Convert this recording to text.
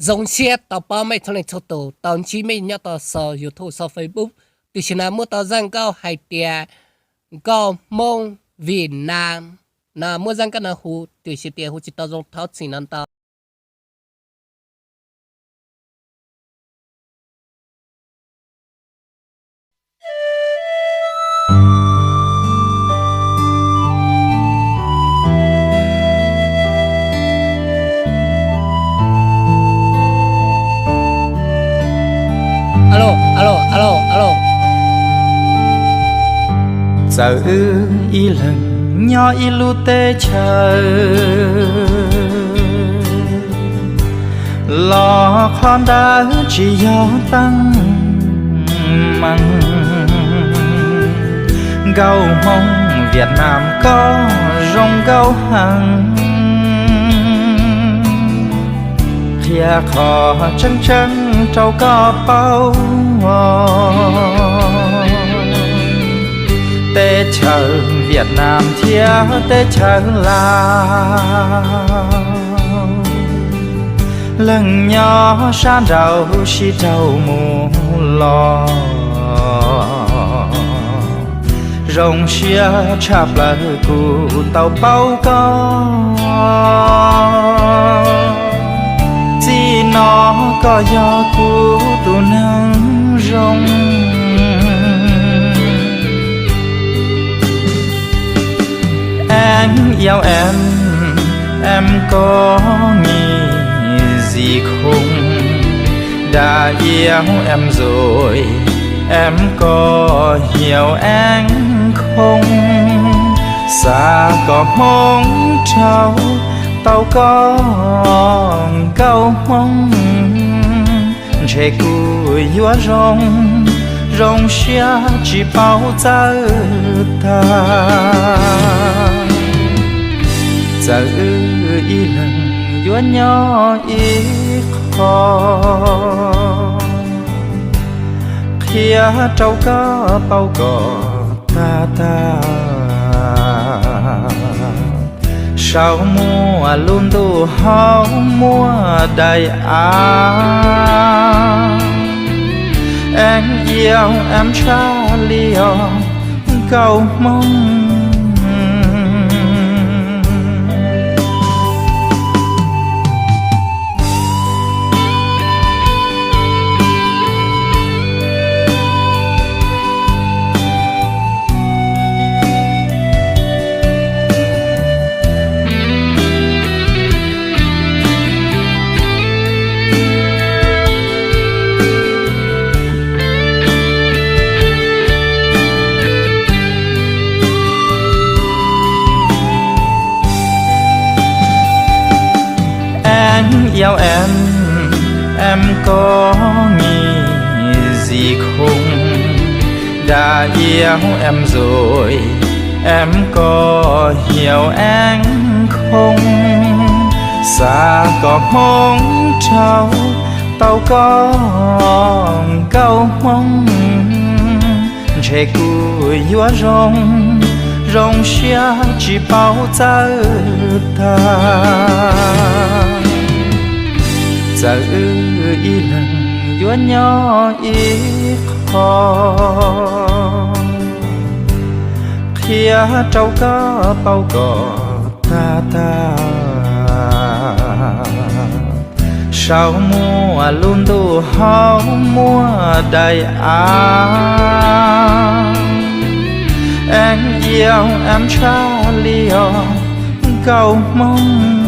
Zoo siab tau paub mej txhua leej txhua tus tau ntsib mej nyob tau saum YouTube, saum Facebook. Tam sim no muaj tau zaj nkauj hais tias nkauj Hmoob Việt Nam no, muaj zaj nkauj no hu tam sim tias hu tsis tau zoo thoob txim no ntau. Txawm wb ib leeg nyob ib lub teb chaws los qhov ntawd tsis yog teeb meem. Nkauj Hmoob Việt Nam koj zoo nkauj heev, qhia qhov tseeb tseeb rau koj paub. Teb chaws Việt Nam thiab teb chaws Laus, leej nyob sab nraud sib raug mus los, zoo siab tshaj plaws kuv tau paub koj. Txij no koj yog kuv tus neeg zoo. Anh yêu em, em có nghĩ gì không? Đã yêu em rồi, em có hiểu anh không? Xa cỏ Hmoob rau tau koj nkauj Hmoob, ntshe kuv yuav zoo, zoo siab tsis paub txawj tag. Txawm wb ib leeg yuav nyob ib qho, qhia rau koj paub kom tag tag. Saum muaj lub ntuj hauv muaj daim av, em iau em tshaj li os nkauj Hmoob. Anh yêu em, em có nghĩ gì không? Đã yêu em rồi, em có hiểu anh không? Xa cỏ Hmoob rau tau koj nkauj Hmoob, ntshe kuv yuav zoo, zoo siab tsis paub txawj tag. Txawm wb ib leeg yuav nyob ib qho, qhia rau koj paub kom tag tag. Saum muaj lub ntuj hauv muaj daim av, em iau em tshaj li os nkauj Hmoob.